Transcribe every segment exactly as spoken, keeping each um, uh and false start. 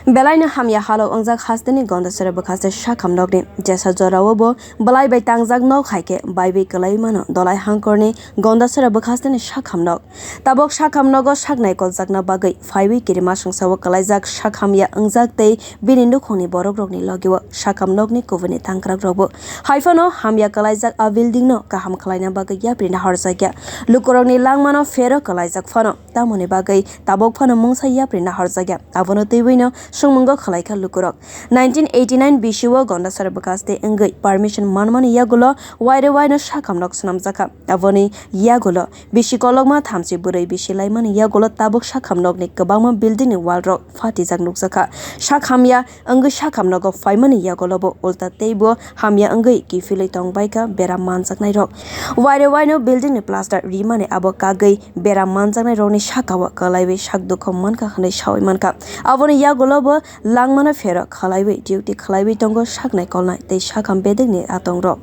Belaino hamya halok wngjak hasteni Gondasora bwkhaste sakham nokni. Jesa jorao bo belai bai tangjak nok hai khe baibai kwlai mano Dolai Hangkorni Gondasora bwkhasteni sakham nok. Tabok sakham nogo sak naikoljakna bagwi phaiwi kirimasungsao kwlaijak sak hamya wngjak tei bini nukhungni borokrokni logio sakham nokni kubuni tangkrakrokbo. Haiphano hamya kwlaijak a buildingno kaham khlaina bagwi yapri nahorjakya. Lukurokni langmano phero kwlaijak phano. Tamoni bagwi tabok phano mungsa yapri nahorjakya. Abono twiwino swngmungo khwlaikha lukurok. Nineteen eighty nine bisio Gondasora bwkhaste wngwi permission manmani yagulo waire waino sakham nok swnamjakha. Aboni yagulo bisi kolokma thamchi bwrwi bisi laimani yagulo tabok sakham nokni kwbangma buildingni wall rok phatijak nukjakha. Sak hamya wngwi sakham nogo phaimani yagulobo ulta teibo hamya wngwi kiphilwi tongbaikha beram manjaknairok. Waire waino buildingni plaster rimani abo kagwi beram manjaknairokni sakao kwlaiwi sak dukho mankha hwnwi sawi mankha. Aboni yagulobo langmano phero khwlaiwi duty khwlaiwi tongo sak naikolnai tei sakham bedekni atongrok.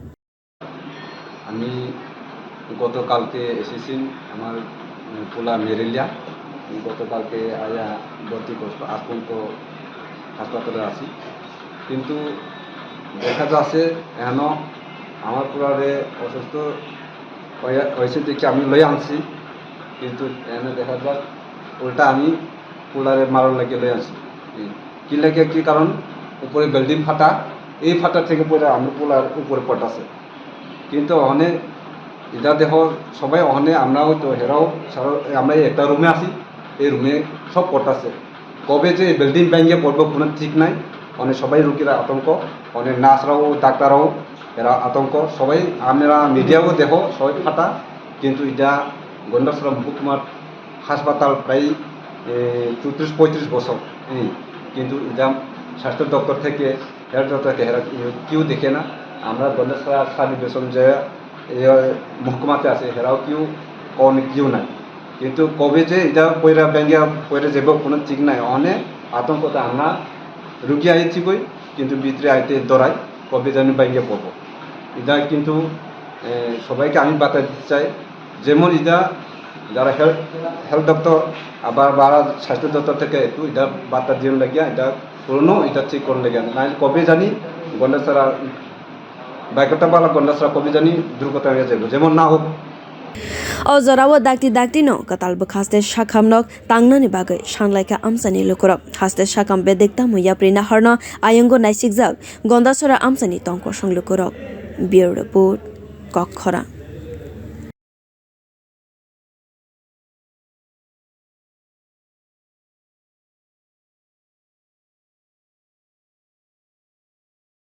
আমি গতকালকে এসেছি আমার, উম, পোলা মেরিলিয়া। গতকালকে আয়া ভর্তি করছো, আজ পর্যন্ত হাসপাতালে আছি। কিন্তু দেখা যাচ্ছে এখনো আমার পোলারে অসুস্থ হয়ে, হয়েছে দেখে আমি লই আনছি, কিন্তু এনে দেখা যাক উল্টা আমি পোলারে মারণ লাগিয়ে লই আনছি। কি লাগে, কি কারণ? উপরে বিল্ডিং ফাটা, এই ফাটা থেকে পড়ে আমার পোলার উপরে পড়তেছে। কিন্তু ওখানে এটা দেখো, সবাই ওখানে, আমরাও তো হেরাও সারা, আমরা এই একটা রুমে আছি, এই রুমে সব পড়তেছে। কবে যে এই বিল্ডিং ভেঙে পড়বো কোনো ঠিক নাই। অনেক সবাই রুগীরা আতঙ্ক, অনেক নার্সরাও ডাক্তাররাও এরা আতঙ্ক। সবাই, আমরা মিডিয়াও দেখো, সবাই ফাটা, কিন্তু এটা গন্ডাছড়া মহকুমার হাসপাতাল প্রায়, এ, চৌত্রিশ পঁয়ত্রিশ বছর এই, কিন্তু এটা স্বাস্থ্য দপ্তর থেকে, হেলথ দপ্তর থেকে এরা কেউ দেখে না। আমরা গন্ডাছড়া সাব ডিভিশন যে, এ, মহকুমাতে আছে, এরাও কেউ কোনো কেউ নাই। কিন্তু কবে যে এটা পয়রা ব্যাঙ্গিয়া পয়রা যাব কোনো ঠিক নাই। অনেক আতঙ্কতে আমরা রুগী আইছি কই, কিন্তু ভিতরে আইতে দৌড়াই, কবে জানি ব্যাঙ্গিয়া পড়বো। এটা কিন্তু, এ, সবাইকে আমি বার্তা দিতে চাই, যেমন এটা যারা হেলথ, হেলথ দপ্তর, আবার বারা স্বাস্থ্য দপ্তর থেকে একটু এটা বার্তা দিয়ে লাগিয়া, এটা পুরনো, এটা ঠিক করে লাগিয়া। নাইলে কবে জানি গন্ডাছড়া, বাইকটা বালা গন্ডাছড়া কবে জানি দুর্ঘটনা হয়ে যাবে, যেমন না হোক। O jorao dakti dakti no kwtal bwkhaste sakham nok tangnani bagwi sanlaikha amchaini lukurok. Haste sakham bedek tamo yapri naharno ayongo naisikjak Gondasora amchaini tongkosong lukurok. Bureau Report, Kokkhorang.